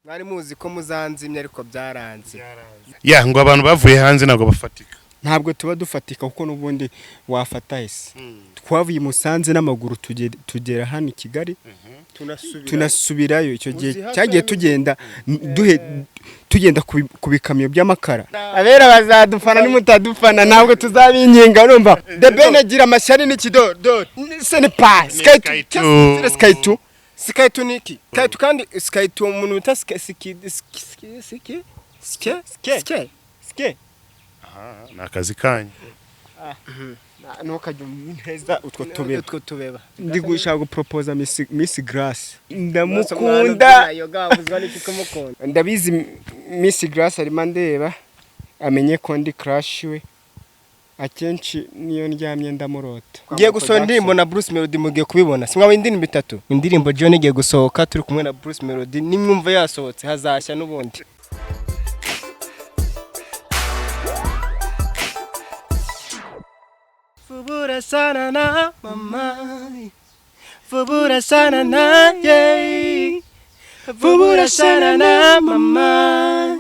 Mwari muzi ko muzanzimya, ariko byaranze. Ya, ngo abantu bavuye hanze ntabwo bafatika. Ntabwo tuba dufatika, kuko n'ubundi wafata ese twavuye i Musanze n'amaguru tugera hano i Kigali. Tunasubira. Tunasubirayo icyo gihe. Uzi hafi Cyagiye tugenda duhe tugenda ku bikamyo by'amakara. Abera bazadufana, nimutadufana ntabwo tuzabinginga. Urumva, The Ben agira amashyari n'ikidodori se ni pa Sky Sky two. 2, Sky 2. Sky 2 niki? Sky 2, kandi Sky 2 umuntu bita Sky Sky Sky Sky Sky Sky. Sky. Sky. Aha, ni akazi kanyu. Ntukajya umpeza utwo tubeba. Utwo tubeba. Ndi gushaka guporopoza Miss Grace. Ndamukunda. Ndamukunda. Yoga wabuzwa n'iki kumukunda? Ndabizi Miss Grace arimo andeba, amenye ko ndi crush we. Akenshi niyo ndyamye ndamurota. Ngiye gusohora indirimbo na Bruce Melody, mugiye kubibona. Simwaba indirimbo itatu. Indirimbo John igiye gusohoka turi kumwe na Bruce Melody, nimwumva yasohotse hazashya n'ubundi. Fubura sana na mama. Fubura sana na yeah. Fubura sana na mama.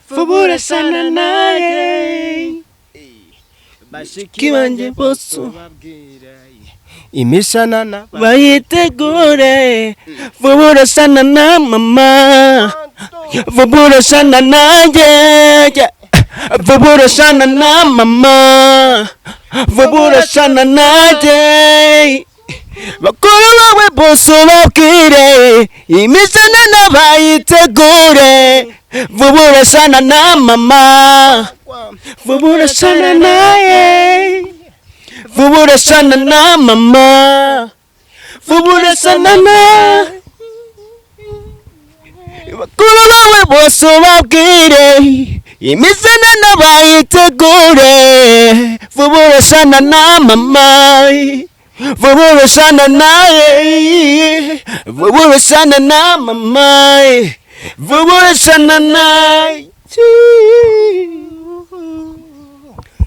Fubura sana na yeah. Bashiki banje bose imishanana Bayitegure vubura sana na mama, vubura sana na yeah. Vubura sana na mama, vubura sana na yeah. Bakuru bawe bose ubabwire imishanana bayitegure, vubura sana na mama, vubura sana na yeah. Vubura sana na mama, vubura sana na bakuru bawe bose ubabwire imishanana bayitegure, vubura sana na mama, vubura sana na yeah. Vubura sana na mama, vubura sana na.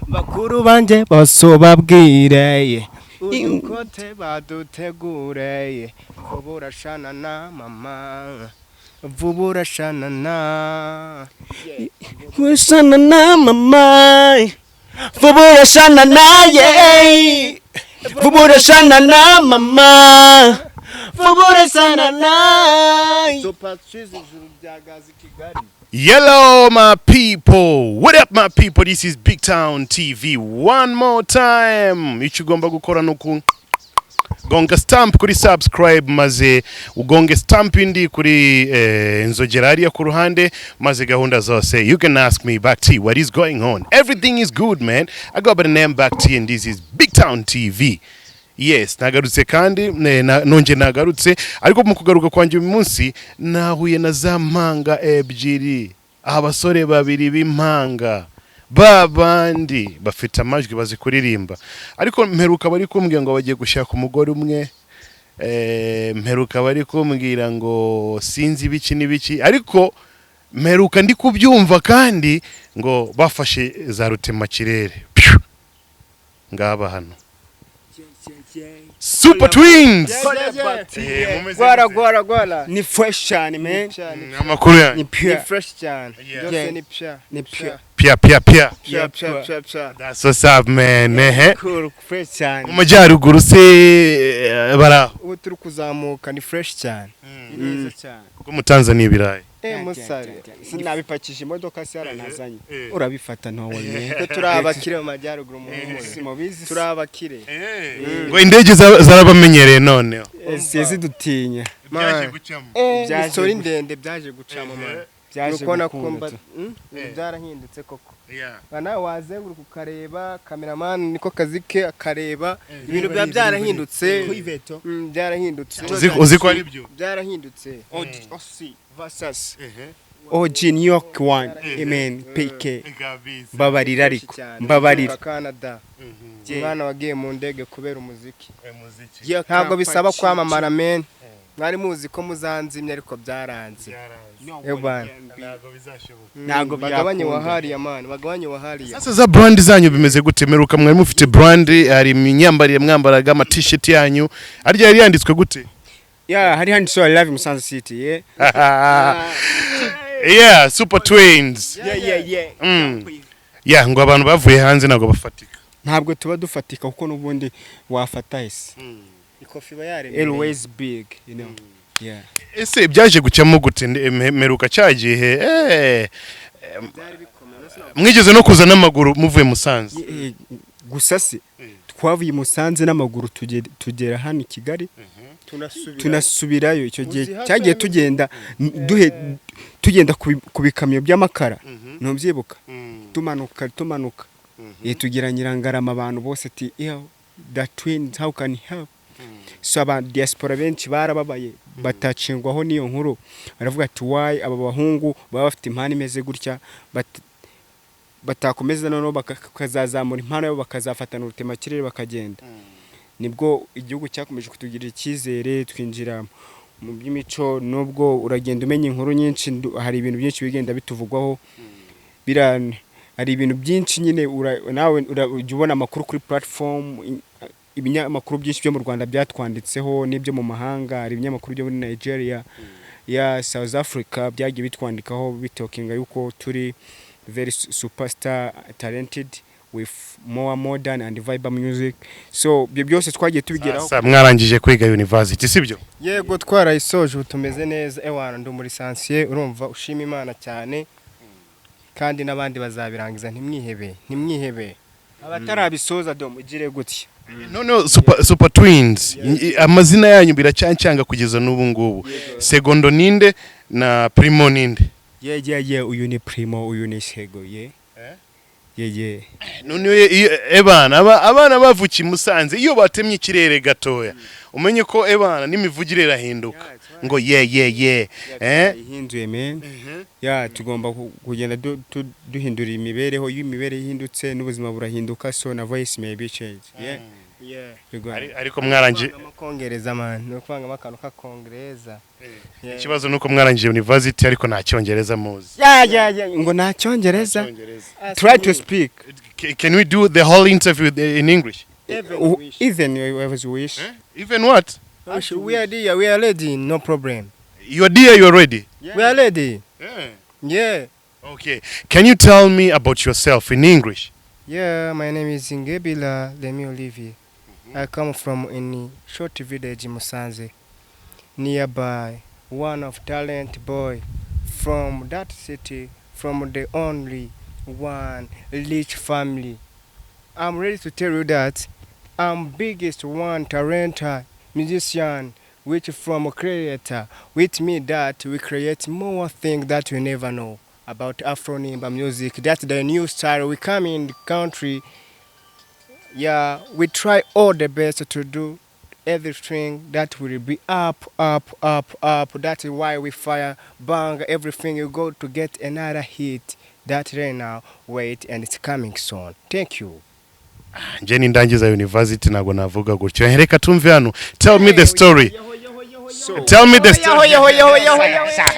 Bakuru banje bose ubabwire udukote badutegure, vubura shana na mama, vubura shana na. Vubura sana na mama, vubura sana na yeah. Vubura sana na mama, vubura sana na. Zopatsuze ijuru rya gazi Kigali. Yellow, my people. What up, my people? This is Big Town TV. One more time. Icyo ugomba gukora ni uku gonga stamp kuri subscribe, maze ugonge stamp indi kuri inzogera hariya ku ruhande, maze gahunda zose. You can ask me, Back T, what is going on? Everything is good, man. I go by the name Back T and this is Big Town TV. Yes, nagarutse kandi nongeye nagarutse, ariko mu kugaruka kwanjye uyu munsi nahuye na za mpanga ebyiri, abasore babiri b'impanga, ba bandi bafite amajwi, bazi kuririmba. Ariko mperuka bari kumbwira ngo bagiye gushaka umugore umwe, mperuka bari kumbwira ngo sinzi ibiki n'ibiki, ariko mperuka ndi kubyumva kandi ngo bafashe za rutemakirere. Phew! Ngaba hano Super Twins. Mumeze Gwara gute? gwara gwara. Ni fresh cyane, man. Amakuru yanyu? Ni Ni pure. fresh cyane. Byose ni pya. Ni pure. Pya pya pya. Pya pya pya pya. That's what's up, man. Ehe. Cool, fresh cyane. Mu majyaruguru se baraho? Ubu turi kuzamuka, ni fresh cyane. Ni neza cyane. Kuko mu Tanzania ibirayi. Musare. Sinabipakije imodoka se yaranazanye? Eh. Urabifata ntowe. Twe turi abakire mu majyaruguru, mu Simubizi. Turi abakire. Ngo indege zarabamenyereye noneho. Zidutinya. Byaje gucamo. Byaje Isori ndende byaje gucamo, man. Byaje Urukona gukunda kumba tu. Ibintu byarahindutse koko. Yeah. Ba nawe wazenguruka ukareba, kameramani niko kazi ke, akareba ibintu biba byarahindutse. Byarahindutse. Uzi ko ari byo. Byarahindutse. OC versus OG New York 1 Amen PK. Mbabarira, ariko mbabarira. Canada, umwana wagiye mu ndege kubera umuziki. Ntabwo bisaba kwamamara, men. Mwari muzi ko muzanzimya, ariko byaranze. Ebana. Ntabwo Bagabanye byakunda. wahariya, man, bagabanye wahariya. Sasa za brand zanyu bimeze gute? Meruka mwari mufite brand, hari imyambarire mwambaraga, ama t-shirt yanyu arya yari yanditswe gute? Yeah, hari handi. So I love Musanze city, yeah. Yeah, Super Twins. Yeah. Yeah, ngo abantu bavuye hanze ntabwo bafatika. Ntabwo tuba dufatika, kuko n'ubundi wafata ese Ikofi iba yaremereye. Always big. Yeah. Ese byaje gucamo gute? Mperuka cya gihe mwigeze no kuza n'amaguru muvuye Musanze. Gusa se twavuye i Musanze n'amaguru, tugera hano i Kigali. Tunasubira. Tunasubirayo icyo gihe. Uzi Cyagiye hasa tugenda duhe tugenda ku bikamyo by'amakara, ntubyibuka? Tumanuka, tumanuka, tugera Nyirangarama, abantu bose ati: "Yeah, the twins, how can you help?" So aba diaspora benshi barababaye, batacingwaho n'iyo nkuru, baravuga ati: "Why aba bahungu baba bafite impano imeze gutya batakomeza noneho bakazazamura impano yabo, bakazafatana urutemakirere bakagenda?" Nibwo igihugu cyakomeje kutugirira icyizere, twinjira mu by'imico. Nubwo uragenda umenya inkuru nyinshi, hari ibintu byinshi bigenda bituvugwaho, hari ibintu byinshi nyine nawe ujya ubona amakuru kuri platform, ibinyamakuru byinshi byo mu Rwanda byatwanditseho n'ibyo mu mahanga. Hari ibinyamakuru byo muri Nigeria, ya South Africa, byagiye bitwandikaho, bitalkinga yuko turi very superstar talented with more modern and vibe music. So ibyo byose twagiye tubigeraho. Sasa mwarangije kwiga university, sibyo? Yego, twarayisoje, ubu tumeze neza. Ewana, ndi umulicencié, urumva, ushima Imana cyane, kandi n'abandi bazabirangiza. Ntimwihebe, ntimwihebe. Abatarabisoza, dom ugire gutya. Noneho Super Twins, amazina yanyu biracyancanga kugeza n'ubu ngubu. Segondo ninde na Primo ninde? Yeah, uyu ni Primo, uyu ni Sego, yeah. Yeah. Noneho ebana abana bavukiye i Musanze, iyo batemye ikirere gatoya, umenye ko ebana n'imivugire irahinduka, ngo ye eh. Ihinduye, man. Yeah, tugomba kugenda duhindura imibereho. Iyo imibereho ihindutse n'ubuzima burahinduka, so na voice may be change, yeah. Yego. Ariko mwarangije Kuvangamo kongereza, man, ni ukuvangamo akantu k'akongereza. Yeah. Ikibazo nuko mwarangije university ariko nta cyongereza muzi. Yeah, ngo nta cyongereza. Try to speak. Can we do the whole interview in English? Even wish. Even you wish. Even what? We are there, we are ready, no problem. You are there, you are ready? We are ready. Yeah. Yeah. Okay, can you tell me about yourself in English? Yeah, my name is Ngebila Lemi Olivier. I come from in short village Musanze, nearby one of talent boy from that city, from the only one rich family. I'm ready to tell you that I'm biggest one talent musician which from creator with me that we create more things that we never know about Afro Nimba music. That's the new style we come in the country. Yeah, we try all the best to do everything that will be up, up, up, up. That's why we fire, bang, everything you go to get another hit. That right now, wait, and it's coming soon. Thank you. Nje nindangiza university ntabwo navuga gutyo. Reka tumve hano. Tell me the story, tell me the story,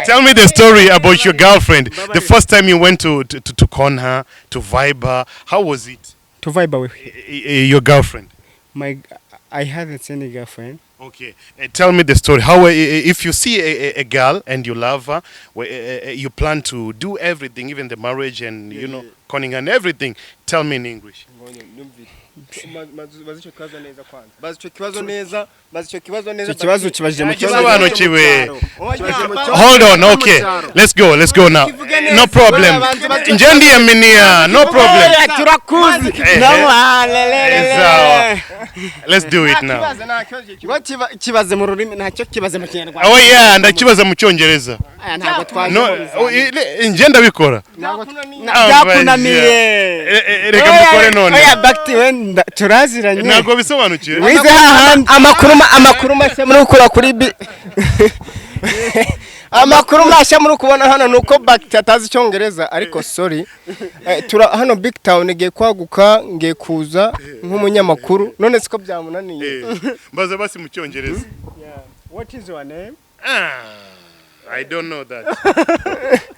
tell me the story about your girlfriend, the first time you went to con her, to vibe her. How was it? To vibe with? Your girlfriend. My, I haven't any girlfriend. Okay, tell me the story. How if you see a girl and you love her, you plan to do everything, even the marriage and conning and everything. Tell me in English. Bazi icyo kibazo neza kwanza, bazi icyo kibazo neza, bazi icyo kibazo neza. Icyo kibazo kibajije mu cyongereza. Gisobanukiwe. Hold on, okay. Let's go, let's go now. No problem. Nje ndiyaminia, no problem. Turakuzi. Sawa. Let's do it now. Ngo kibaze mu rurimi ntacyo, kibaze mu kinyarwanda. Oh yeah, ndakibaza mu cyongereza. Aya ntabwo twaje No, mu bizamini. nje ndabikora. Byakunaniye. Reka mbikore none. Oya, Bakti, wenda turaziranye. Ntabwo bisobanukiwe. Wize hahandi. Amakuru mashya muri gukura kuri bi amakuru mashya muri kubona hano ni uko Bakti atazi icyongereza, ariko sorry. Tura hano Big Town ngiye kwaguka, ngiye kuza nk'umunyamakuru, none siko byamunaniye. Mbaza basi mu cyongereza. What is your name? Ah, I don't know that.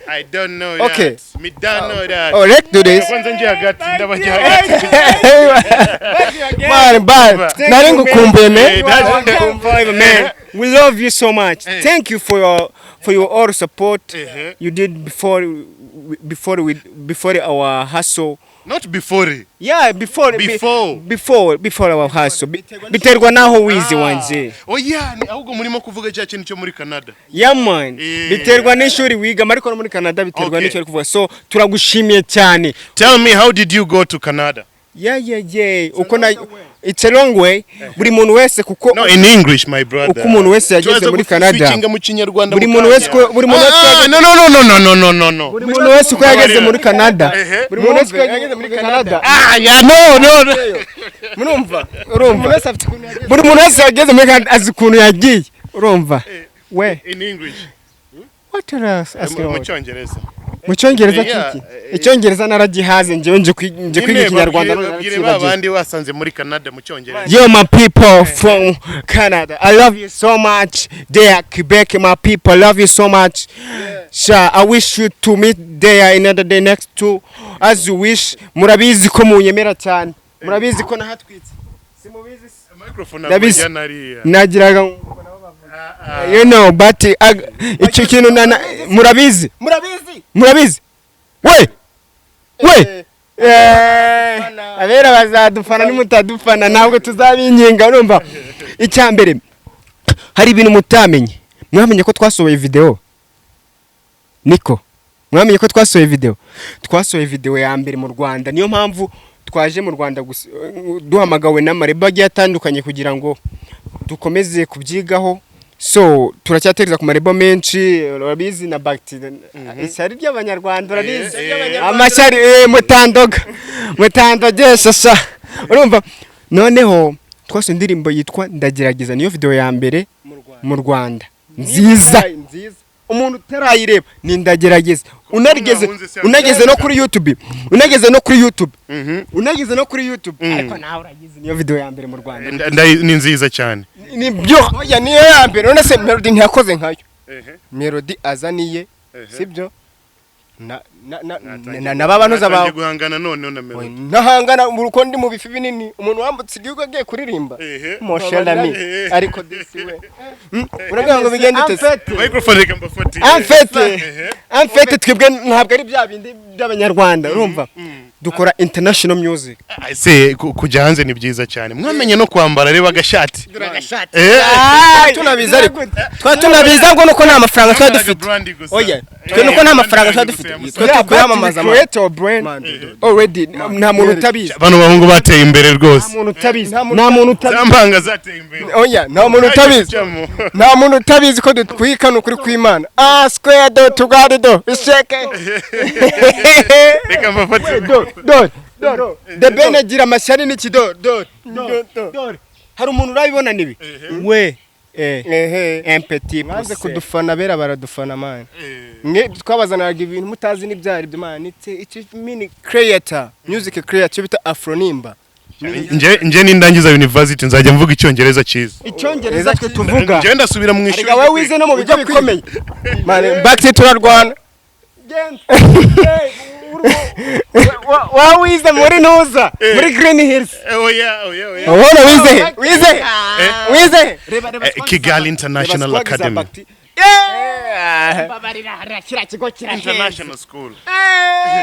I don't know Okay. that. Me don't know that. Oh, let's do this. Kwanza nje hagati, ndaba nje hagati. Man, bye. Nari ngukumbuye, me. Eh. We love you so much. Eh. Thank you for your all support you did before our hustle. Not before. Yeah, before. Before. Before our hustle. Biterwa naho wize wanje. Oya, ahubwo murimo kuvuga cya kintu cyo muri Canada. Yeah man. Eh. Biterwa n'ishuri wiga, ariko no muri Canada biterwa n'icyo uri kuvuga. So turagushimiye cyane. Tell me, how did you go to Canada? Yeah, uko na it's a long way. Buri muntu wese kuko No, in English, my brother. Uko umuntu wese yageze Tuweze muri Canada. switchinga mu Kinyarwanda Buri mu muntu wese kanya. buri muntu wese Ah, no, no, no, no, no, no, no, no, no. Buri muntu wese uko yageze muri Canada. Ehe. Buri muntu wese uko yageze muri Canada. Ah, yeah, no, no, no. Murumva? Urumva? Wese afite ukuntu yageze. Buri muntu wese yageze muri Canada azi ukuntu yagiye. Urumva? We. In English. What else? Ask Mu me. Cyongereza. Mu Cyongereza Yeah, kiki? eh. Icyongereza naragihaze, njyewe nje kwiga Nyine Ikinyarwanda none babwire ba narakibagiwe. bandi wasanze muri Canada mu Cyongereza. Yo, my people from Canada, I love you so much. There, Quebec, my people, love you so much. Sha, I wish you to meet there another day next to, as you wish. Murabizi ko munyemera cyane. Murabizi ko nahatwitse. Simubizi se? Microphone Ndabizi. ntabwo hariya. Nagiraga but icyo kintu murabizi. Murabizi. Murabizi. We. We. Eh, abera bazadufana, nimutadufana ntabwo tuzabinginga. Urumva, icya mbere hari ibintu mutamenye. Mwamenye ko twasohoye video? Niko mwamenye ko twasohoye video? Twasohoye video ya mbere mu Rwanda. Niyo mpamvu twaje mu Rwanda gusa, duhamagawe n'amareba agiye atandukanye kugira ngo dukomeze kubyigaho. So turacyatekereza ku marebo menshi. Urabizi na bagiti ishyari ry'Abanyarwanda, urabizi amashyari, mutandoga mutandogesha sha. Urumva, noneho twasohoye indirimbo yitwa "Ndagerageza". Niyo video ya mbere mu Rwanda nziza. Nziza. Umuntu utarayireba ni "Ndagerageza". Unarigeze Unahunze se. Unageze no kuri YouTube, unageze no kuri YouTube, unageze no kuri YouTube, ariko nawe uragize, niyo video ya mbere mu Rwanda. Ni nziza cyane. Ni byo. Oya, niyo ya mbere. None se Melody ntiyakoze nkayo? Melody azaniye, sibyo? Na babanoza Natangiye bawe. guhangana noneho na Melody. Ntahangana uko ndi mu bifi binini, umuntu wambutse igihugu agiye kuririmba. Mon cher ami. Ariko disi we, uravuga ngo bigende ute se? Microphone reka mbafatire. En fait twebwe ntabwo ari bya bindi by'Abanyarwanda. Urumva, dukora international music. Ese kujya hanze ni byiza cyane. Mwamenye no kwambara, reba agashati. Tunabizi, ariko twari tunabizi ahubwo nuko nta mafaranga twari dufite. Brand gusa. Oya, twe nuko nta mafaranga twari dufite, twe turi kuyamamaza, man. Create our brand already, nta muntu utabizi. Bano bahungu bateye imbere rwose. Nta muntu utabizi, nta muntu utabizi. Za mpanga zateye imbere. Oya, nta muntu utabizi. Cyamo. Nta muntu utabizi ko dutwika, ni ukuri kw'Imana. Ah, square do tugari do isheke. Reka mbafatire. Do do do, The Ben agira amashyari n'iki? Do do do, hari umuntu urabibona nibi we Ehe. un petit Mwanze pouce. kudufana, bera baradufana man. Mwe twabazaniraga ibintu mutazi n'ibyari byo man. It's mini creator, music creator bita Afronimba. Nje nindangiza university nzajya mvuga Icyongereza cyiza. Icyongereza twe tuvuga. Nje ndasubira mu ishuri. Erega wowe wize no mu bigo bikomeye. Man, back turarwana. Wowe wize muri ntuza, muri Green Hills. Oya, oya, oya. Ubona wize he? Wize he? Wize he? Kigali International Academy. Kiriya kigo kirahenze. International school.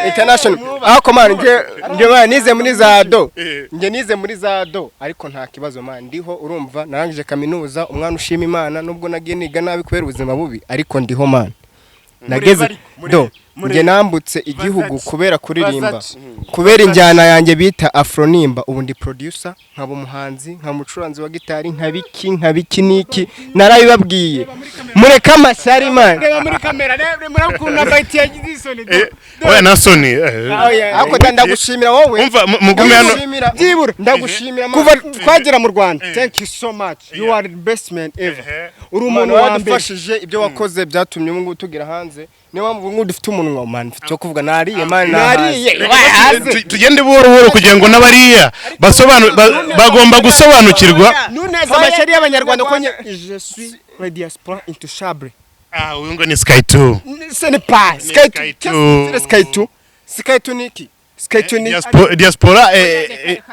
International ariko man, nge man nize muri za do. Eh. Nge nize muri za do, ariko nta kibazo man, ndiho. Urumva, narangije kaminuza, umwana ushima Imana, nubwo nagiye niga nabi kubera ubuzima bubi, ariko ndiho man. Nageze do, nge nambutse igihugu kubera kuririmba, kubera injyana yanjye bita Afronimba. Ubu ndi producer, nkaba umuhanzi, nkaba umucuranzi wa gitari, nkabiki nkabiki niki. Narabibabwiye, mureke amashyari man. Reba muri kamera, reba murakunda bayiti yagize isoni. Oya, na soni. Ariko ndagushimira wowe. Umva, mugume hano. Ndagushimira. Byibura Ndagushimira man. kuva twagera mu Rwanda, thank you so much, you are the best man ever. Uri umuntu umuntu wa mbere. wadufashije, ibyo wakoze byatumye ubu ngubu tugera hanze. Niyo mpamvu ubu ngubu dufite umunwa man, mfite icyo kuvuga. Nariye man, nahaze. Nariye wahaze. Tugende buhoro buhoro kugira ngo n'abariya bagomba gusobanukirwa. Nuneza amashyari y'Abanyarwanda ko je suis le diaspora intouchable. Ah, uyu ngo ni Sky 2. Ce n'est pas Sky Sky 2. 2. Sky 2. Sky 2 niki? Sky2 ni Diaspora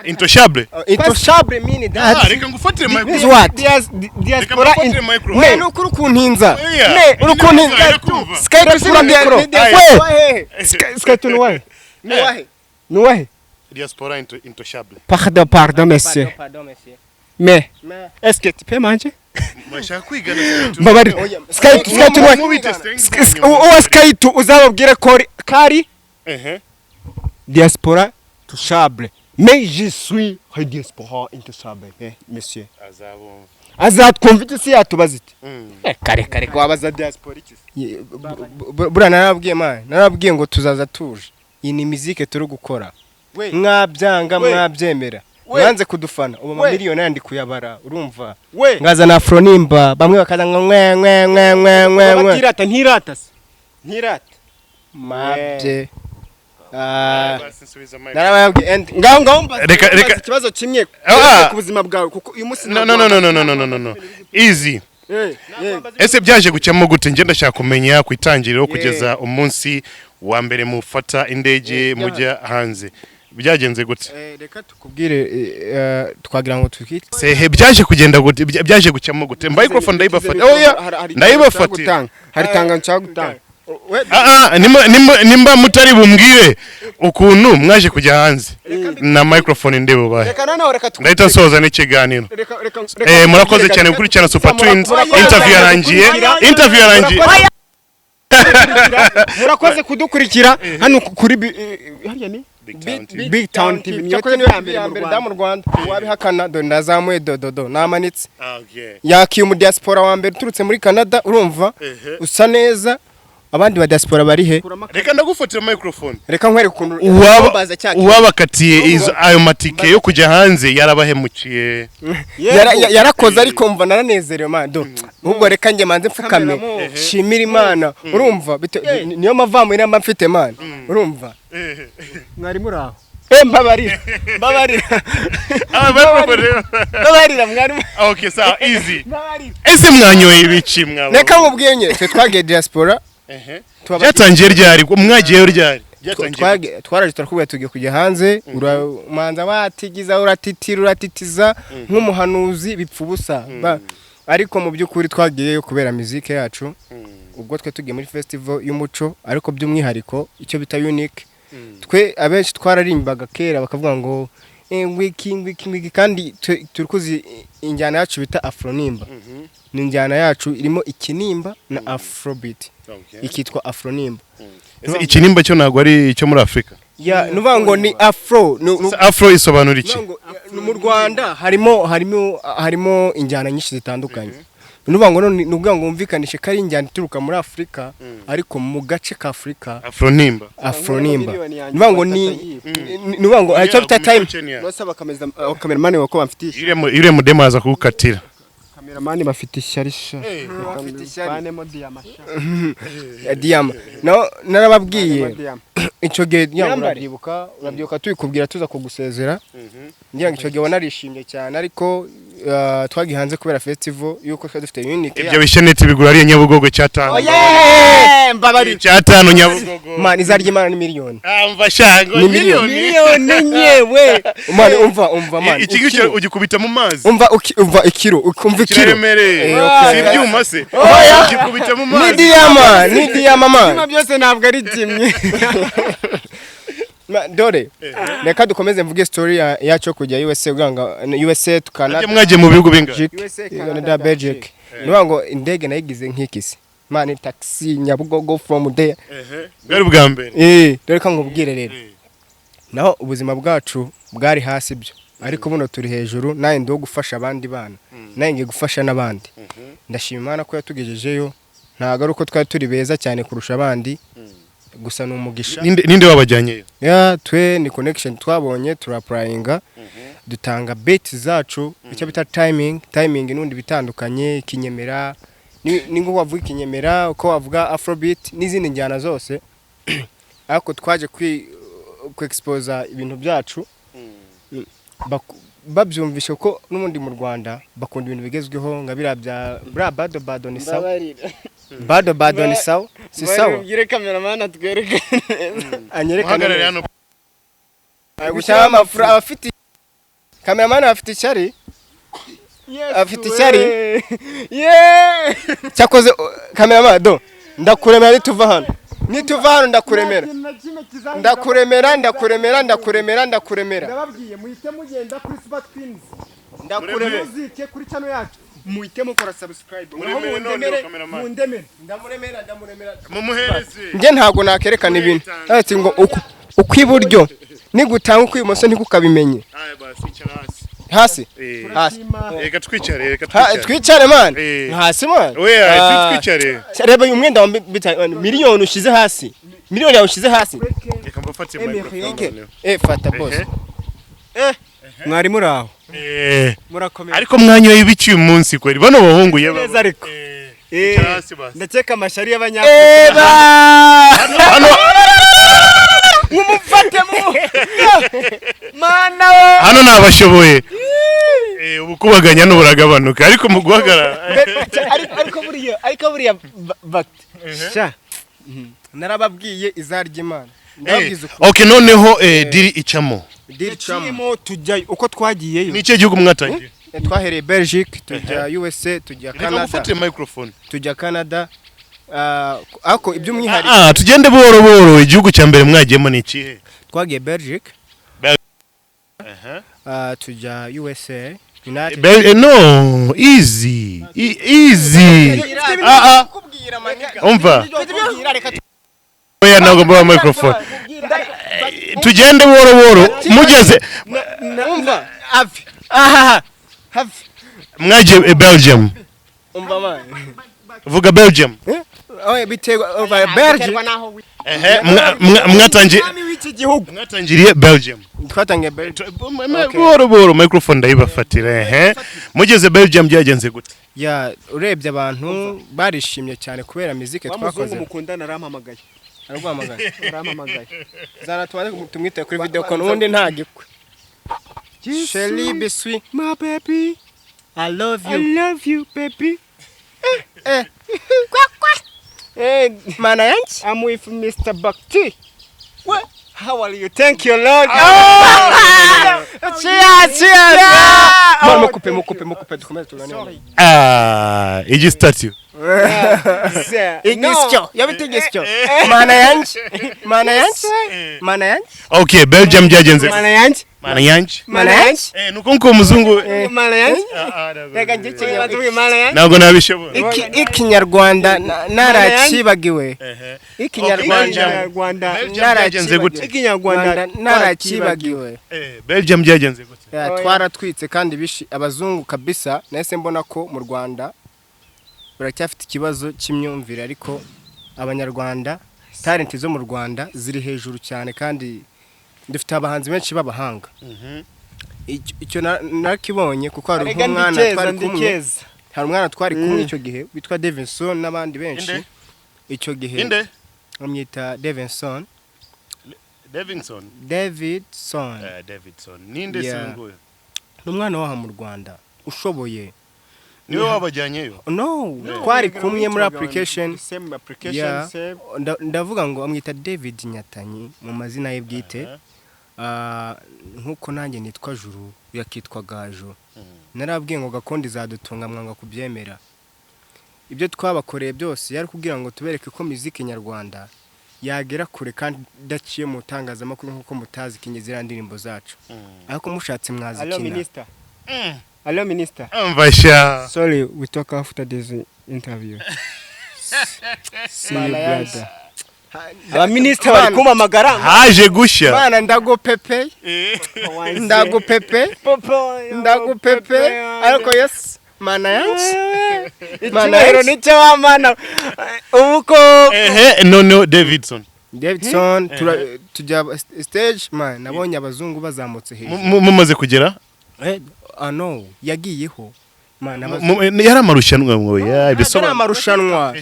intouchable. Intouchable mean that. Ah, reka ngufatire Is micro. what? Diaspora Reka in ngufatire micro. We nukuri kuntinza. Oya. Ne, uri kuntinza. Ndakumva. Sky2 kura micro. We Sky2 ni wahe? Ni wahe? Ni wahe? Diaspora intouchable. Pardon, pardon, monsieur. Pardon, monsieur. Mais Mais est-ce que tu peux manger? Murashaka kwigana Sky2? Mbabarira. Sky2 ni wahe? Mubite Uwa Sky2 uzababwire ko kari Ehe. diaspora touchable. Mais je suis un diaspora intouchable, eh, monsieur. Azabumva. Azatwumva iki se, yatubaza iti? Kare kare. Wabaza diaspora iki se? Buriya narabwiye, man, narabwiye ngo tuzaza tuje. Iyi ni mizike turi gukora. We. Mwabyanga, We. mwabyemera. We. Mwanze kudufana. Ubu We. amamiliyoni yandi kuyabara, urumva? We. Ngaza na Afronimba, bamwe bakaza ngo nkwe nkwe nkwe nkwe nkwe nkwe. Batirata, ntirata se. Ntirata. Mabye. Ah, Basi nsubiza mic. narababwiye and Ngaho ngaho mbaza Reka- ikibazo kimwe Ah. ku buzima bwawe, kuko uyu munsi No, no, no, no, no, no, no, no, no, no. Easy. Eh. Ese byaje gucamo gute? Njye ndashaka kumenya ku itangiriro kugeza umunsi wa mbere mufata indege mujya hanze. Byagenze gute? Reka tukubwire, twagira ngo twikite. Sehe byaje kugenda gute? Byaje gucamo gute? Microphone ndayibafata. Oya, ndayibafatira. Hari tanga nshaka gutanga. Ah ah, nimba mutari bumbwire ukuntu mwaje kujya hanze na microphone ndi bubahe. Reka noneho, reka Ndahita nsoza n'ikiganiro. Reka reka. Murakoze cyane gukurikirana Super Twins. Interview yarangiye. Interview yarangiye. Murakoze kudukurikira hano kuri hariya ni Big Town TV. Big Town TV, niyo Cyakoze TV niyo ya mbere mu mbere Rwanda. da mu Rwanda. Wabihakana, dore ndazamuye dododo namanitse. Okay. Yakiye umu diaspora wa mbere uturutse muri Canada, urumva? Usa neza. Abandi ba diaspora bari he? Reka ndagufatira microphone. Reka nkwereke ukuntu Uwaba mbaza cya kintu. uwabakatiye izo ayo matike yo kujya hanze yarabahemukiye. Yarakoze, ariko mva naranezerewe, man. Do ahubwo reka njye manze mfukame shimira Imana, urumva? Niyo mavamu inamba mfite, man, urumva? Mwari muri aho. Mbabarira, mbabarira. Ah, microphone rero. Mbabarira mwari. Okay, sawa, easy. Mbabarira. Ese mwanyoye ibiki mwaba? Reka nkubwiye nye, twe twagiye diaspora Byatangiye ryari? Mwagiyeyo ryari? Byatangiye. Twaraje turakubwira tugiye kujya hanze, uramanza watigiza, uratitira, uratitiza nk'umuhanuzi, bipfa ubusa. Ariko mu by'ukuri twagiyeyo kubera muzike yacu. Ubwo twe tugiye muri festival y'umuco, ariko by'umwihariko icyo bita unique. Twe abenshi twararimbaga kera bakavuga ngo ngwiki ngwiki ngwiki, kandi turi kuzi injyana yacu bita afronimba. Ni injyana yacu irimo ikinimba na afrobeat, ikitwa afronimba. Ese ikinimba cyo ntabwo ari icyo muri Afurika? Ya, nuvuga ngo ni afro Ese afro isobanura iki? Nuvuga ngo, mu Rwanda harimo injyana nyinshi zitandukanye. Nuvuga ngo none, nuvuga ngo wumvikanishe ko ari injyana ituruka muri Afurika, ariko mu gace ka Afurika. Afronimba. Afronimba. Miliyoni yanjye Nuvuga ngo nuvuga ngo hari icyo bita time. Bose bakameza kameramani wako bamfitiye Uriya mudemu aza kugukatira. Kameramani bafite ishyari sha. Bafite ishyari. Vanemo diyama sha. Ya diyama no narababwiye. Vanemo diyama. Icyo gihe ngira ngo Myambare. urabyibuka tubikubwira tuza kugusezera, ngira ngo icyo gihe wanarishimye cyane, ariko twagiye hanze kubera festival yuko twari dufite unique. Ibyo bisheneti bigura ariya Nyabugogo cyatanu. Mbabarira. Cyatanu Nyabugogo. Man, izarya Imana ni miliyoni. Ah, mva shango. Ni miliyoni. Miliyoni enye we. Man, umva, umva, man. Iki ngiki Ikiro. ugikubita mu mazi. Umva umva ikiro, ukumva ikiro. Kiraremereye. Okay. Si ibyuma se? Ugikubita mu Ni mazi. diyama, ni diyama, man. Ibyuma byose ntabwo ari kimwe. Dore reka dukomeze mvuge story yacu yo kujya USA, kugira ngo USA tukana Mwagiye mwagiye mu bihugu bingahe? Belgique, USA, Canada, Canada, Belgique. Niyo ngo indege nayigize nk'ikisi, man, taxi Nyabugogo from there. Bwari bwa mbere. Dore ko nkubwire rero, naho ubuzima bwacu bwari hasi byo, ariko buno turi hejuru. Nawe ndi uwo gufasha abandi bana, nawe ngiye gufasha n'abandi. Ndashima Imana ko yatugejejeyo. Ntabwo ari uko twari turi beza cyane kurusha abandi, gusa ni umugisha. Ninde wabajyanyeyo? Ya, twe ni connection twabonye, turaapplyinga, dutanga beat zacu, icyo bita timing. Timing n'ubundi bitandukanye, ikinyemera ni nko wavuga ikinyemera, uko wavuga afrobeat n'izindi njyana zose, ariko twaje ku exposa ibintu byacu, babyumvishe ko n'ubundi mu Rwanda bakunda ibintu bigezweho nka biriya bya buriya bado bado. Ni sawa, bado bado ni sawa, si sawa? Ubwire kameramani atwereke. Anyerekane Muhagarare neza. hano. Ari gushyiramo amafaranga. Abafite cameraman afite ishyari, afite ishyari. Yeee. Cyakoze cameraman do ndakuremera. Nituva hano, nituva hano ndakuremera, ndakuremera, ndakuremera, ndakuremera, ndakuremera. Ndababwiye, muhite mugenda kuri Super Twins Ndakuremera. Music, kuri channel yacu, muhite mukora subscribe. Naho Muremere noneho, mundemere. cameraman. Mundemere. Ndamuremera, ndamuremera. Mumuhereze. Njye ntabwo nakerekana ibintu ati ngo uku ukw'iburyo nigutanga ukw'ibumoso ntikukabimenye. Aya basi, icara hasi. Hasi? Eh. Hasi. Reka twicare, reka Ha, twicare. Twicare man. Eh. Hasi man. Oya, Ah. twicare. Reba uyu mwenda wa miliyoni ushize hasi, miliyoni yawe ushize hasi. Reka mbafate microphone noneho. Eh, fata boss. Ehe. Mwari muri aho? Eh. Murakomeye? Ariko mwanyoye ibiki uyu munsi kweri? Bano bahungu ye. Neza ariko. Eh, icara hasi basi. Ndakeka amashyari y'abanyafurika. Eba. Hano Mumufate mu mana we. Hano nabashoboye. Eh, ubukubaganya n'uburagabanuka ariko mu guhagarara. Ariko buriya Sha. Narababwiye izarya Imana. Eh, Ndababwiza ukuri. okay, noneho deal icamo. Deal chamo. Turimo tujyayo uko twagiyeyo. Ni ikihe gihugu mwatangiye? Twahereye Belgique, tujya USA, tujya Reka Canada. ngufate microphone. Tujya Canada. Ah, ariko iby'umwihariko Ah, tugende buhoro buhoro. Igihugu cya mbere mwagiyemo ni ikihe? Twagiye Belgique. Ah, tujya USA, United No, easy. Easy. Ah ah. Umva. Oya, ntabwo mbaha microphone. Tugende buhoro buhoro. Mugeze Umva ave ahaha have. Mwagiye Belgium. Umva man. Vuga Belgium. Oya, biterwa, umva, Belgique. Ehe, mwatangiye W'iki gihugu. Mwatangiriye Belgium. Twatangiye Belgique. Okay. Buhoro buhoro, microphone ndayibafatira. Ehe. Mugeze Belgium byagenze gute? Ya, urebye abantu barishimye cyane kubera muzike Wa muzungu twakoze. mukundana arampamagaye. Araguhamagaye? Arampamagaye. Zana tubanze tumwite kuri video call, ubundi nta gikwe. Shelly biswi. My baby. I love I you. love you, baby. Eh eh, mana yanjye. I'm with Mr. Bakti. What? How are you? Thank you, Lord. Cheers, cheers! Man, mukupe, mukupe, mukupe, dukomeze tuganire. Ah, igi statue. Igisyo yabita igisyo. Mana yanjye, mana yanjye, mana yanjye. Okay, Belgium byagenze gute? Mana yanjye. Mana yanjye. Mana yanjye. Eh, nuko nko umuzungu. Mana yanjye. Ah, ah, ntabwo- Reka njye Mana yanjye. Ntabwo nabishobora. Ikinyarwanda narakibagiwe. Ehe. Ikinyarwanda. Ikinyarwanda. Belgium byagenze gute? Ikinyarwanda. Narakibagiwe. Eh, Belgium byagenze gute? Ya, twaratwitse kandi bishi abazungu kabisa. Nahise mbona ko mu Rwanda baracyafite ikibazo cy'imyumvire, ariko Abanyarwanda, talent zo mu Rwanda ziri hejuru cyane kandi dufite abahanzi benshi b'abahanga. Icyo nakibonye kuko hari Arega nk'umwana ndikeza, twari kumwe, ndikeza. hari umwana twari kumwe icyo gihe witwa Davidson n'abandi benshi. Inde? Icyo gihe Inde? bamwita Davidson. Davidson. Davidson. Eh, Davidson. Ninde se Yeah. nguyu? Ni umwana w'aha mu Rwanda ushoboye. Niwe wabajyanyeyo? No, twari kumwe muri application. Same application, Yeah. same. Ndavuga ngo amwita David Nyatanyi mu mazina ye bwite. Ah, nkuko nanjye nitwa Juru, yakitwa Gaju. Narabwiye ngo gakondo izadutunga, mwanga kubyemera. Ibyo twabakoreye byose yari kugira ngo tubereke ko muziki nyarwanda yagera kure kandi idaciye mu itangazamakuru, nk'uko mutazi kinye ziriya ndirimbo zacu, ariko mushatse Hello, mwazikina. minister. Hello, minister. Amvasha. Sorry, we talk after this interview. See you, brother. Abaminisitiri bari kumpamagara. Haje gushya. Bana, ndagupepe, ndagupepe, ndagupepe, ariko yes, mana yanjye, mana Icyubahiro yanjye. nicyo wamana ubu ko Ehe, noneho Davidson. Davidson, tujya stage man, nabonye abazungu bazamutse hejuru. Mumaze kugera? Eh, ah no, yagiyeho man, Yari amarushanwa ngo ya Ntabwo ari ibisobanuro. amarushanwa,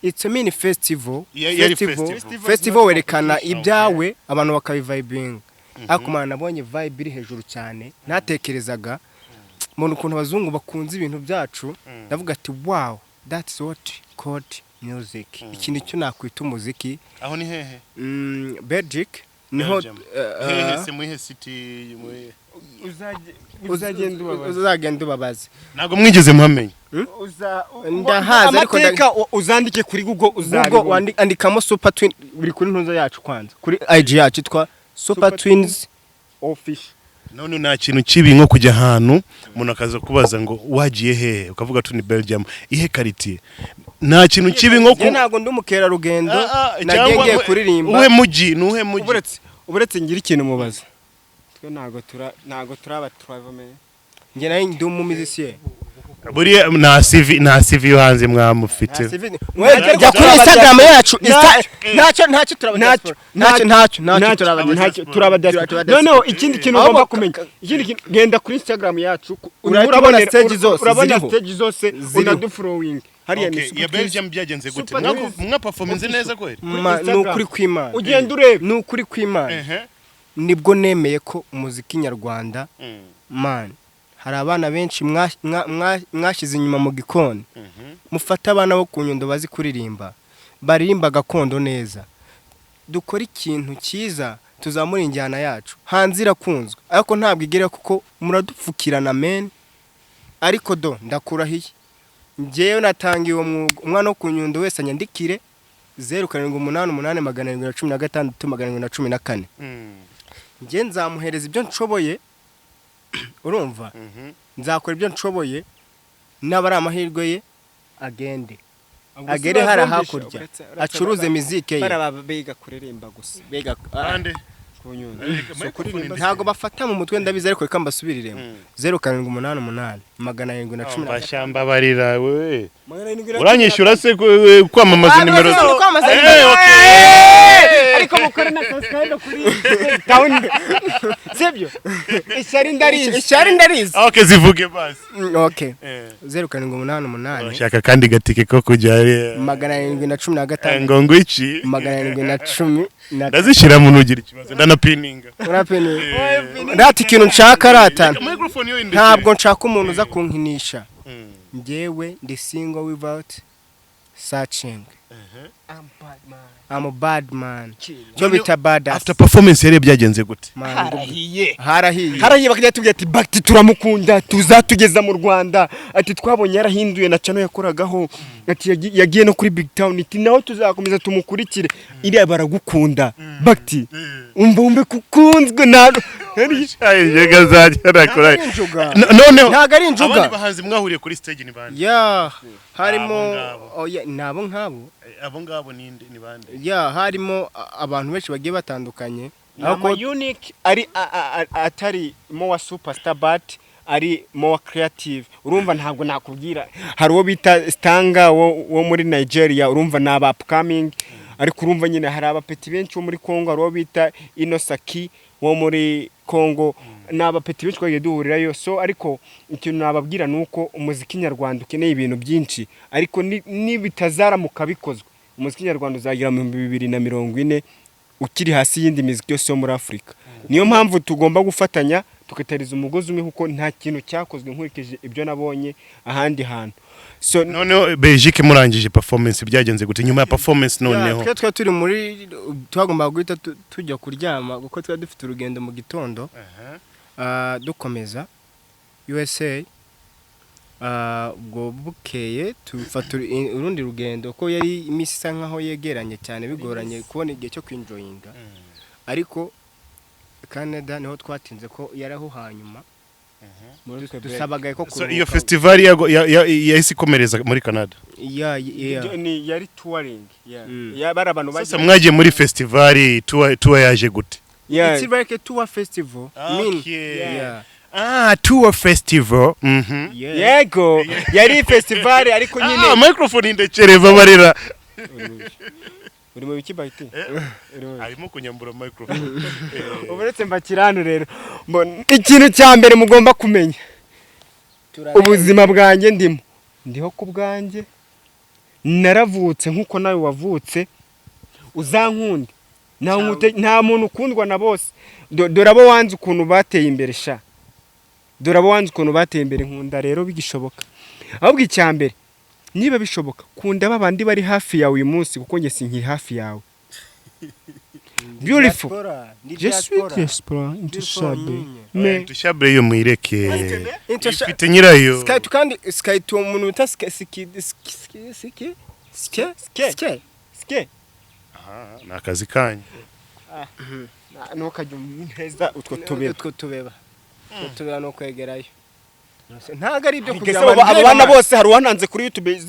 it's a mini festival. Yari Festival. festival. Festival werekana ibyawe, abantu bakabivibinga, ariko man, nabonye vibe iri hejuru cyane ntatekerezaga. Mbona ukuntu abazungu bakunze ibintu byacu, ndavuga ati: "Wow, that's what called music." Iki nicyo nakwita umuziki. Aho ni hehe? Belgique. Niho Belgium. Hehe se, muhe city muhe? Uzagenda ubabaza. Uzagenda ubabaze. Ntabwo mwigeze muhamenya? Ndahazi, ariko Amateka uzandike kuri Google, Google. uzabibona. Andikamo Super Twin, biri kuri ntuza yacu kwanza, kuri IG yacu yitwa Super Super Twins. Official. None nta kintu kibi nko kujya ahantu umuntu akaza kubaza ngo wagiye hehe, ukavuga tu ni Belgium, ihe quartier. Nta kintu kibi nko ku Njye ntabwo ndi umukerarugendo. Ah, ah, Nagiye cyangwa ngiye kuririmba. Uwe mujyi, ni uhe mujyi? Uretse ngira ikintu mubaza, twe ntago turaba travel. Njye nayo ndi umumizisiye. Buriya nta CV yo hanze mwamufite? Jya kuri Instagram yacu. Ntacyo turaba Ntacyo. diaspora. Ntacyo, ntacyo turaba Ntacyo turaba diaspora. Turaba diaspora. Noneho ikindi kintu Ahubwo ugomba kumenya, ikindi kintu, genda kuri Instagram yacu, Urahita urabona ubona stage zose urabona ziriho. stage zose. Ziriho. Unadufollowing hariya ni Okay, Super ya Twins. Belgium byagenze gute? Super Twins. Mwaperforminze neza kweli? Ma, ni Instagram. ukuri kw'Imana. Ugenda urebe. Ni ukuri kw'Imana. Nibwo nemeye ko umuziki nyarwanda, man, hari abana benshi mwashyize inyuma mu gikoni. Mufate abana bo ku Nyundo bazi kuririmba, baririmba gakondo neza, dukore ikintu cyiza, tuzamure injyana yacu. Hanze irakunzwe, ariko ntabwo igera kuko muradupfukirana, men. Ariko do ndakurahiye, njyewe natangiye uwo mwuga. Umwana wo ku Nyundo wese anyandikire 0788 716 714. Njye nzamuhereza ibyo nshoboye, urumva? Nzakora ibyo nshoboye, naba ari amahirwe ye agende agere hariya hakurya acuruze mizike ye. Baraba biga kuririmba gusa. Bega. Bande? Ku Nyundo. Ntabwo bafata mu mutwe, ndabizi, ariko reka mbasubiriremo: 0788 710. Bashyamba barira we, uranyishyura se kwamamaza nimero? Ah, kwamamaza. Okay. Ariko mukore na subscribe kuri Town, sibyo? Ishyari ndarizi. Ishyari ndarizi. Okay, zivuge basi. Okay, 0788. Urashaka kandi gatike ko kujya hariya. 716. Ngo ngwiki? 710. Ndazishyira mu, nugira ikibazo ndanapininga. Urapini rata ikintu nshaka rata. Microphone yo indekere. Ntabwo nshaka umuntu uza kunkinisha. Njyewe ndi single without searching. I'm a bad man, cyo bita badass. After performance yari byagenze gute? Man, Harahiye. Harahiye. Harahiye, bakajya tubwira ati Bagiti turamukunda, tuzatugeza mu Rwanda, ati twabonye yarahinduye na channel yakoragaho, ati yagiye no kuri Big Town, ati naho tuzakomeza tumukurikire, iriya baragukunda Bagiti, umva wumve kukunzwe na Injuga zajya nakora. Ntabwo ari injuga. Noneho Ntabwo ari injuga. Abandi bahanzi mwahuriye kuri stage ni bande? Ya, harimo Abo ngabo. Oya, ni abo ngabo. Abo ngabo ninde, ni bande? Ya, harimo abantu benshi bagiye batandukanye. Ama unique ari atari more superstar but ari more creative, urumva? Ntabwo nakubwira, hari uwo bita Stanga wo muri Nigeria, urumva ni aba upcoming, ariko urumva nyine hari abapeti benshi bo muri Congo, hari uwo bita Inosaki wo muri Congo, ni abapeti benshi twagiye duhurirayo. So ariko ikintu nababwira ni uko umuziki nyarwanda ukeneye ibintu byinshi, ariko nibitazaramuka bikozwe, umuziki nyarwanda uzagera mu 2040 ukiri hasi y'indi miziki yose yo muri Afurika. Niyo mpamvu tugomba gufatanya tugatariza umugozi umwe, kuko nta kintu cyakozwe nkurikije ibyo nabonye ahandi hantu. So Noneho Belgique murangije performance byagenze gute nyuma ya performance noneho? Twe twari turi muri, twagombaga guhita tujya kuryama kuko twari dufite urugendo mu gitondo. Dukomeza USA. Ubwo bukeye tufata urundi rugendo, ko yari iminsi isa nkaho yegeranye cyane, bigoranye kubona igihe cyo kwinjoyinga. Ariko Canada niho twatinze, ko yari aho hanyuma dusabagaye ko So iyo kuruhuka. festival yahise ikomereza muri Canada? Yeah. Ni yari touring, yeah. Mm. Bari abantu Sasa bagiye mwagiye muri festival, tour yaje gute? Yeah. It's like a tour festival. Mean, Okay. yeah. Ah, tour festival. Yeah. Yego, yari festival, ariko nyine Ah, microphone indekere babarira. Uri mu biki, Bahiti? Uri mu biki? Arimo kunyambura microphone. Uretse mbakirano rero, mbona ikintu cya mbere mugomba kumenya, ubuzima bwanjye ndimo, ndiho ku bwanjye, naravutse nk'uko nawe wavutse, uzankunde nta muntu ukundwa na bose. Dore abo wanze ukuntu bateye imbere sha, dore abo wanze ukuntu bateye imbere. Nkunda rero bigishoboka. Ahubwo icya mbere, niba bishoboka, kunda ba bandi bari hafi yawe uyu munsi, kuko njye sinkiri hafi yawe. Beautiful. Diaspora, ni Je suis diaspora. diaspora intouchable. Mais Mais Tushabure yo muyireke. Ifite nyirayo. Sky kandi Sky tu umuntu bita Sky Sky Sky Sky Sky Ske. Sky. Ske. Aha, ni akazi kanyu. Ntukajya umpeza utwo tubeba. Utwo tubeba. Utwo tubeba no kwegerayo. Ntago ari ibyo Ese abo bana bose hari uwananze kuri YouTube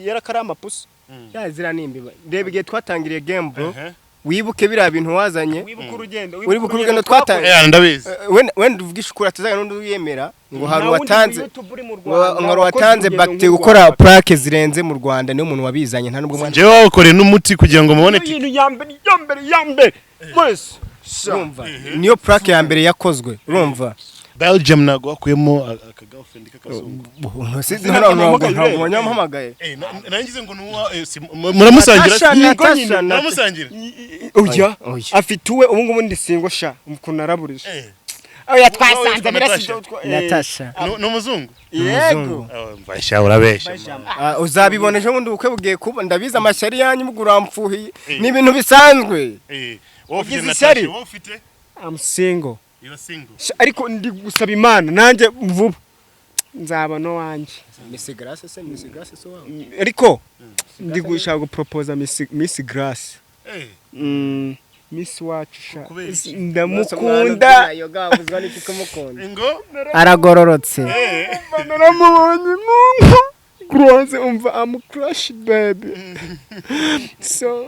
yarakari amapusi. Ya zira nimbiba. Reba igihe twatangiriye game, bro. Ehe. Wibuke biriya bintu wazanye. Wibuka urugendo. Wibuka urugendo twatangiye. Ndabizi. Wenda uvugisha ukuri atazaga n'undi wiyemera ngo hari uwatanze ngo hari uwatanze bagite gukora plaque zirenze mu Rwanda, niyo muntu wabizanye, nta nubwo mwana Njyewe wawukoreye n'umuti kugira ngo mubone ibintu ya mbere ya mbere ya mbere mwese. Urumva niyo plaque ya mbere yakozwe, urumva. Belgium ntabwo wakuyemo aka girlfriend k'akazungu? Ntabwo wanyamuhamagaye. Nangize ngo nuwa muramusangira. Natasha, Natasha, Muramusangira. Oya, Oya. afite uwe ubu ngubu ndi single sha, ukuntu naraburije. Oya, twasanze birasibyo. Natasha. Ni umuzungu? Yego. Mva sha, urabeshya. Uzabibona ejo bundi ubukwe bugiye kuba, ndabizi amashyari yanyu ubwo uramfuhiye, ni ibintu bisanzwe. Wowe ufite Ugize Natasha, ishyari? wowe ufite I'm single. You are single. Sha, ariko ndi gusaba Imana nanjye vuba nzaba no wanjye. Miss Grace se, Miss Grace se wawe? Ariko ndi gushaka guproposa Miss Grace. Miss wacu sha. Kubera iki? Ndamukunda. Yoga n'iki kumukunda? Ngo Aragororotse. Umva naramubonye nkumva Groze, umva I'm crush baby, so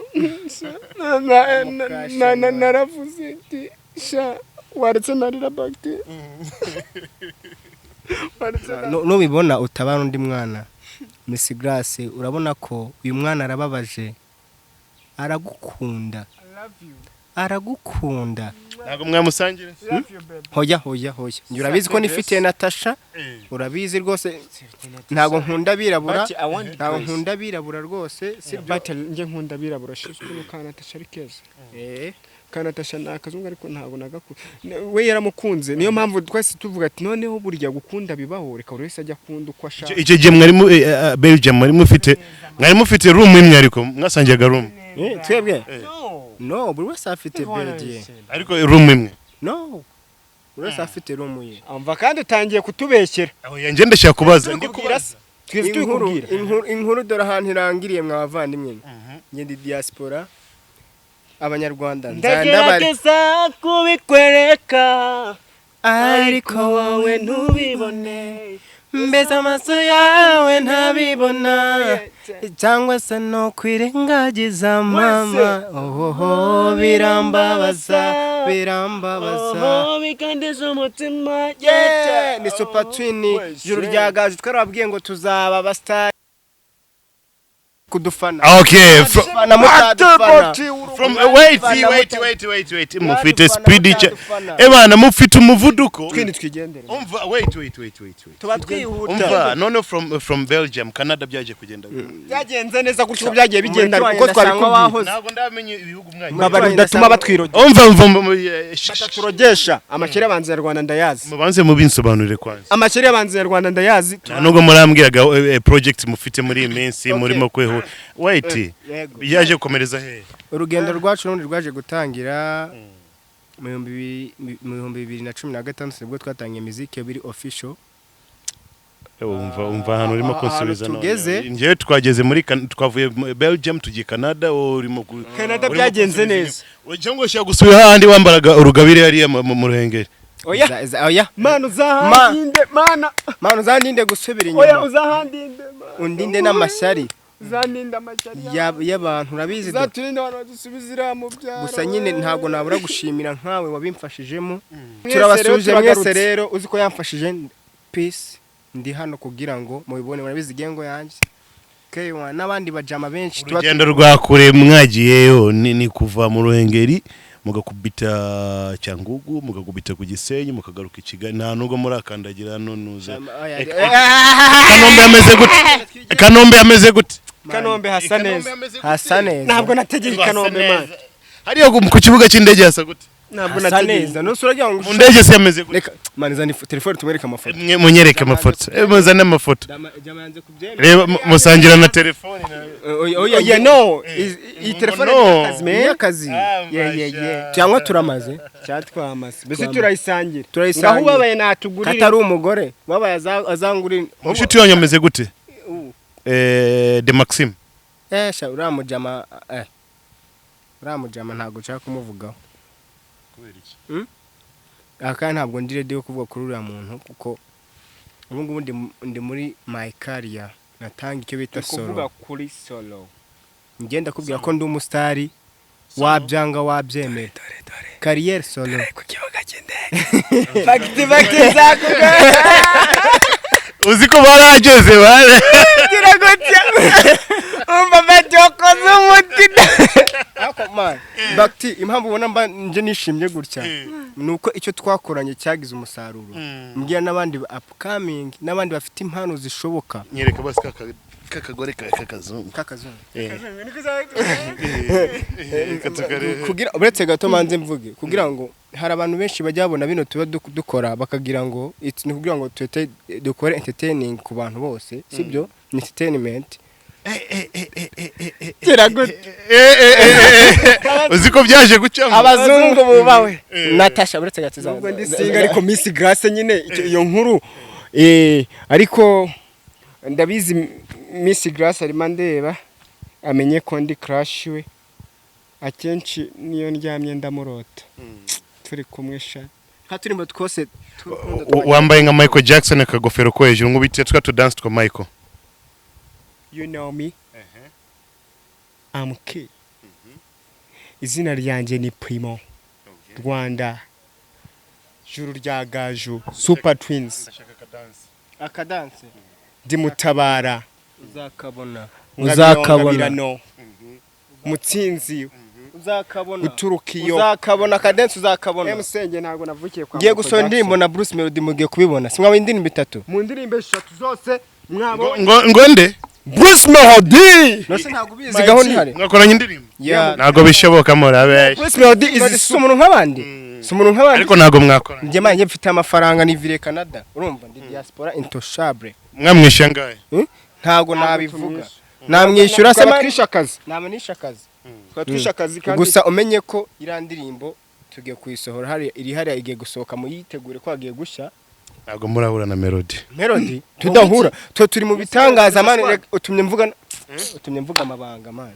na naravuze nti sha waretse narira bagti waretse. Nubibona utabara undi mwana. Miss Grace, urabona ko uyu mwana arababaje, aragukunda, aragukunda. Ntabwo mwamusangira? Hoya, hoya, hoya. Njye urabizi ko nifitiye Natasha, urabizi rwose ntabwo nkunda abirabura. But I want Ntabwo Grace. nkunda abirabura rwose, sibyo? But njye nkunda abirabura sha, ukuntu ka Natasha ari keza. Ka Natasha ni akazungu ariko ntabwo nagakunda, we yaramukunze, niyo mpamvu twese tuvuga ati noneho burya gukunda bibaho, reka buri wese ajya akunda uko ashaka. Icyo gihe mwari mu Belgium mwari mufite room imwe, ariko mwasangiraga room? Twebwe no, buri wese afite bed ye. Ariko room imwe? No, buri wese afite room ye. Umva kandi utangiye kutubeshyera. Aho yanjye ndashaka kubaza, ndi Tubikubwira kubaza. se? Twese Inkuru tubikubwira. inkuru dore ahantu irangiriye mwa bavandimwe. Njye ndi diaspora, abanyarwanda nzandabare. Ndagerageza kubikwereka ariko wowe ntubibone. Mbese amaso yawe ntabibona cyangwa se no kwirengagiza mama, ohoho, birambabaza, birambabaza. Oh, bikandiza umutima. Yeah, ni Super Twin, juru ryagaje, twarababwiye ngo tuzaba abastar kudufana. Okay, Fana mutadufana. from wait, wait, wait, wait, wait, mufite speed mutadufana. Ebana mufite umuvuduko. Twindi twigendere. Umva, wait, wait, wait, wait, wait. Tuba twihuta. Umva none from Belgium, Canada byaje kugenda gute? Byagenze neza gutyo uko byagiye bigenda Umuriki kuko wanjye ndasanga twabikubwiye. wahoze. Ntabwo ndamenye ibihugu mwagiye. Mwabari udatuma batwirogesha. Umva, umva, umva, Bataturogesha. Amakere y'abanzi nyarwanda ndayazi. Mubanze mubinsobanurire kwanza. Amakere y'abanzi nyarwanda ndayazi. Nta nubwo murambwiraga project mufite muri iyi minsi murimo kwihuta. Wait. Yego. Yaje gukomereza he? Urugendo rwacu n'ubundi rwaje gutangira mu 2016, nibwo twatangiye muziki biri official. Umva, umva ahantu urimo Ahantu kunsubiza none. tugeze. Njyewe twageze muri twavuye mu Belgium tugiye Canada, wowe urimo Canada urimo byagenze kunsubiza neza. inyuma. Cyangwa ushaka gusubira hahandi wambaraga urugabire hariya mu Ruhengeri? Oya. Oya. Mana uzahandinde mana. Mana uzandinde gusubira Oya, inyuma. uzahandinde mana. Undinde n'amashyari Uzandinde amashyari y'abantu, urabizi do. Uzaturinde abantu badusubiza iriya mu byaro. Gusa nyine ntabwo nabura gushimira nkawe wabimfashijemo. Mwese Turabasuje rero mwese. turagarutse. Rero uzi ko yamfashije, peace, ndi hano kugira ngo mubibone, murabizi gengo yanjye K1 n'abandi bajama benshi tuba Urugendo rwa kure mwagiyeyo ni kuva mu Ruhengeri mugakubita Cyangugu, mugakubita ku Gisenyi, mukagaruka i Kigali, nta nubwo murakandagira hano nuza. Oya, Kanombe ameze gute? Kanombe ameze gute? Kanombe hasa neza. Hasa neza. Ntabwo nategeye i Kanombe man. Hariya ku kibuga cy'indege hasa gute? Ntabwo Asa nategereje. neza, nose uragira ngo Mu ndege se yameze gute? Reka mani, zana telefone tumwereke amafoto. Mwe munyereke amafoto. Muzane amafoto. Jama yanze kubyemera. Reba, musangira na telefone Oya, oya. Oya, no, iyi telefone No. ni iy'akazi, man. Ni iy'akazi. Yeah. Cyangwa turamaze. Cyatwamase mbese, turayisangira. Turayisangira. Ngaho ubabaye natugurire. Katari umugore wabaye azangurira. Mushuti wanyu ameze gute? De Maxime. Sha, uriya mujama, uriya mujama ntabwo nshaka kumuvugaho. Aha kandi ntabwo ndi ready yo kuvuga kuri uriya muntu, kuko ubu ngubu ndi muri my career, natanga icyo bita Turi kuvuga solo. Kuri solo. Ngenda kubwira ko ndi umusitari, wabyanga wabyemera, career solo. Ku kibuga cy'indege bagiti bagiti zakuga. Uzi ko barageze bare. Gira gutya, umva bati wakoze umuti. Ariko man, Bakti, impamvu ubona mba nje nishimye gutya ni uko icyo twakoranye cyagize umusaruro. Mbwira n'abandi ba upcoming n'abandi bafite impano zishoboka. Nyereka basi kakagore kawe kakazungu. Kakazungu. Katukarebe. Kugira, uretse gato manze mvuge, kugira ngo hari abantu benshi bajya babona bino tuba dukora bakagira ngo ni kugira ngo tuhite dukore entertaining ku bantu bose. Sibyo, ni entertainment. Gira gutya. Uzi ko byaje gucamo. Abazungu bubawe. Natasha, uretse gato. Nubwo ndi single, ariko Miss Grace nyine iyo nkuru, ariko ndabizi Miss Grace arimo andeba, amenye ko ndi crush we. Akenshi niyo ndyamye ndamurota turi kumwe sha. Nka turimbo twose. Wambaye nka Michael Jackson, akagofero ko hejuru, nk'ubitiye twa tu dance twa Michael. You know me, I'm K. Izina ryanjye ni Primo Rwanda, Juru rya Gaju, Super Twins. Akadanse. Ndi mutabara. Uzakabona. Uzakabona no mutsinzi. Uzakabona. Guturuka iyo. Uzakabona akadensi, uzakabona. Emusenge, ntabwo navukiye kwa Ngiye Michael gusohora Jackson. indirimbo na Bruce Melody, mugiye kubibona. Simwaba indirimbo itatu. Mu ndirimbo eshatu zose mwabonye. Ngo nde? Bruce Melody. Nose ntabwo ubizi gahunda ihari? Mwakoranye indirimbo? Yeah. Ntabwo bishoboka, murabeshya. Bruce Melody is Si umuntu nk'abandi, si umuntu nk'abandi. Ariko ntabwo mwakoranye. Njye man, njye mfite amafaranga, nivire Canada, urumva ndi diaspora intouchable. Mwamwishyuye angahe? Ntabwo nabivuga. Namwishyura se man? Twishe akazi. Namanisha akazi. Twishe akazi kandi. Gusa umenye ko iriya ndirimbo tugiye kuyisohora, hariya iri, hariya igiye gusohoka, muyitegure ko hagiye gushya. Ntabwo murahura na Melody? Melody tudahura, twe turi mu bitangaza man. Reka, utumye mvuga amabanga man.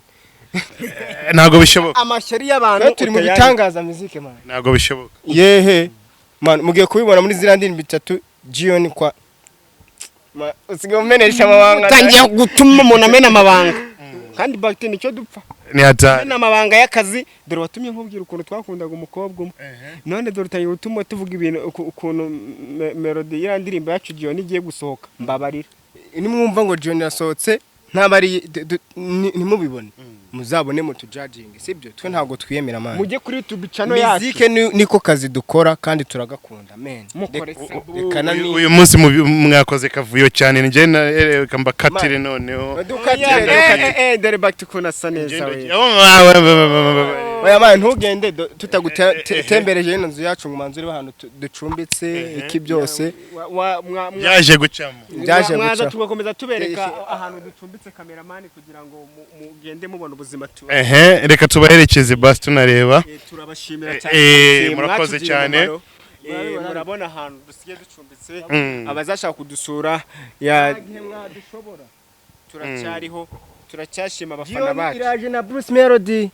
Ntabwo bishoboka. Amashyari y'abantu. Twe turi mu Utayari. bitangaza muzike man. Ntabwo bishoboka. Yehe man, mugiye kubibona muri ziriya ndirimbo itatu Gion kwa usigaye umenesha amabanga. Utangiye gutuma umuntu amena amabanga kandi bagiti nicyo dupfa. Ni hatari. Amena amabanga y'akazi. Dore watumye nkubwira ukuntu twakundaga umukobwa umwe, none dore utangiye gutuma tuvuga ibintu ukuntu Melody, iriya ndirimbo yacu Gion igiye gusohoka. Mbabarira. Nimwumva ngo Gion yasohotse, ntabwo ari ntimubibone, muzabone mutujudginge. Sibyo, twe ntabwo twiyemera man. Mujye kuri YouTube channel yacu. Muzike niko kazi dukora kandi turagakunda men. Mukore Reka na Uyu munsi mwakoze kavuyo cyane, njye na reka mbakatire noneho. Dukatire. Eh, eh, dore bagiti ukuntu asa neza we. Oya man, ntugende tutagutembereje ino nzu yacu ngo umanze urebe ahantu ducumbitse, iki byose. Byaje gucamo. Byaje Mwaza guca. tugakomeza tubereka ahantu ducumbitse, kameramani, kugira ngo mugende mubona ubuzima tu Ehe, reka tubaherekeze basi tunareba. Turabashimira cyane. Murakoze Mwatugiriye cyane. umumaro. Murabona ahantu dusigaye ducumbitse, abazashaka kudusura ya turacyariho, turacyashima abafana bacu. Iraje na Bruce Melody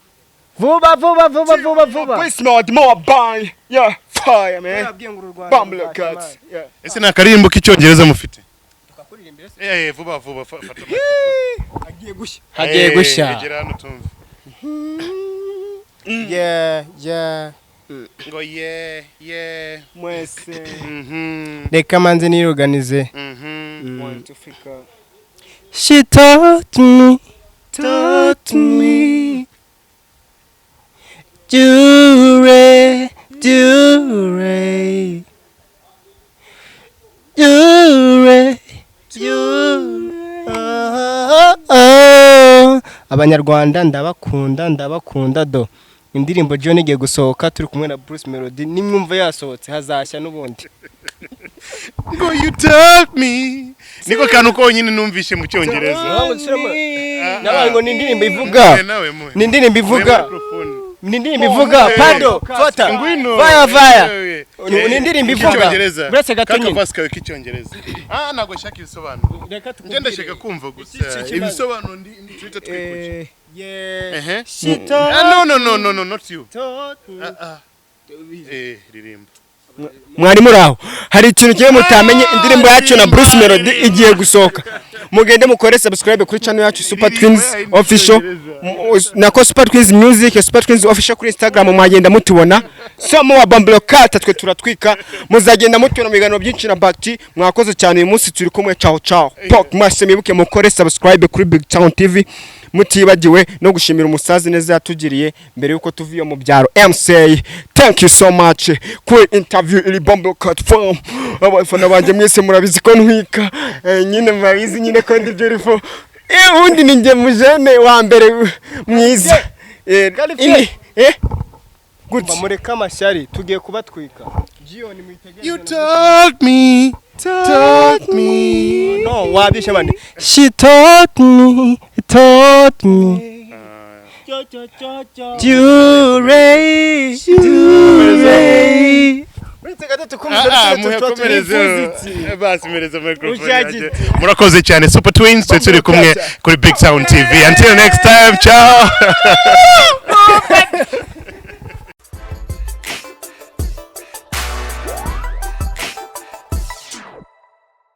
vuba vuba vuba vuba vuba. Bruce Melody more bang, yeah, fire man, bam cats, yeah. Ese ni akaririmbo k'icyongereza mufite? Vuba vuba, fata microphone. Hagiye gushya. Hagiye gushya. Egera hano tumve. Yeah. Ngo ye. Mwese. Reka manze niruganize. One to figure. She taught me, taught me. Dure, dure, dure, dure. Oh, oh. Abanyarwanda ndabakunda, ndabakunda do. Indirimbo John igiye gusohoka turi kumwe na Bruce Melody. Nimwumva yasohotse, hazashya n'ubundi. Ngo "You taught me", niko kantu konyine numvishe mu Cyongereza. Nabaye ngo ni indirimbo ivuga Muhe nawe, muhe. Ni indirimbo ivuga Muhe microphone. Ni indirimbo ivuga Eh, pado fata Ngwino. fire fire. Eh, Ni indirimbo ivuga. Icyongereza. Uretse gato Kaka nyine. verse kawe k'icyongereza. Ah, ntabwo nshaka ibisobanuro. Reka Njye ndashaka kumva gusa. Ibisobanuro ndi tuhita twikuje. Ehe. She taught Ah, no, no, no, no, no, not you. Ah, ah. Eh, ririmba. Mwari muri aho, hari ikintu kimwe mutamenye: indirimbo yacu na Bruce Melody igiye gusohoka. Mugende mukore subscribe kuri channel yacu Super Twins Official, nako Super Twins Music, Super Twins Official kuri Instagram, mwagenda mutubona. So mu wa Bamblokata, twe turatwika, muzagenda mutubona mu biganiro byinshi na Bakti. Mwakoze cyane, uyu munsi turi kumwe. Ciao ciao, pok mwese. Mwibuke mukore subscribe kuri Big Town TV, mutibagiwe no gushimira umusazi neza yatugiriye mbere yuko tuva iyo mu byaro. MC, thank you so much kuri interview iri Bombo Cat Farm. Abafana banjye mwese murabizi ko ntwika. Nyine murabizi nyine ko ndi beautiful. Ubundi ni njye mujene wa mbere mwiza. Gutya. Mureke amashyari, tugiye kubatwika. You taught me, taught me. No wabishe bande. She taught me, taught me Jure, jure. Uretse gato. Ah, ah, muyakomereze. Basi mereza microphone yanjye. Murakoze cyane, Super Twins, twe turi kumwe kuri Big Town TV. Until next time, ciao.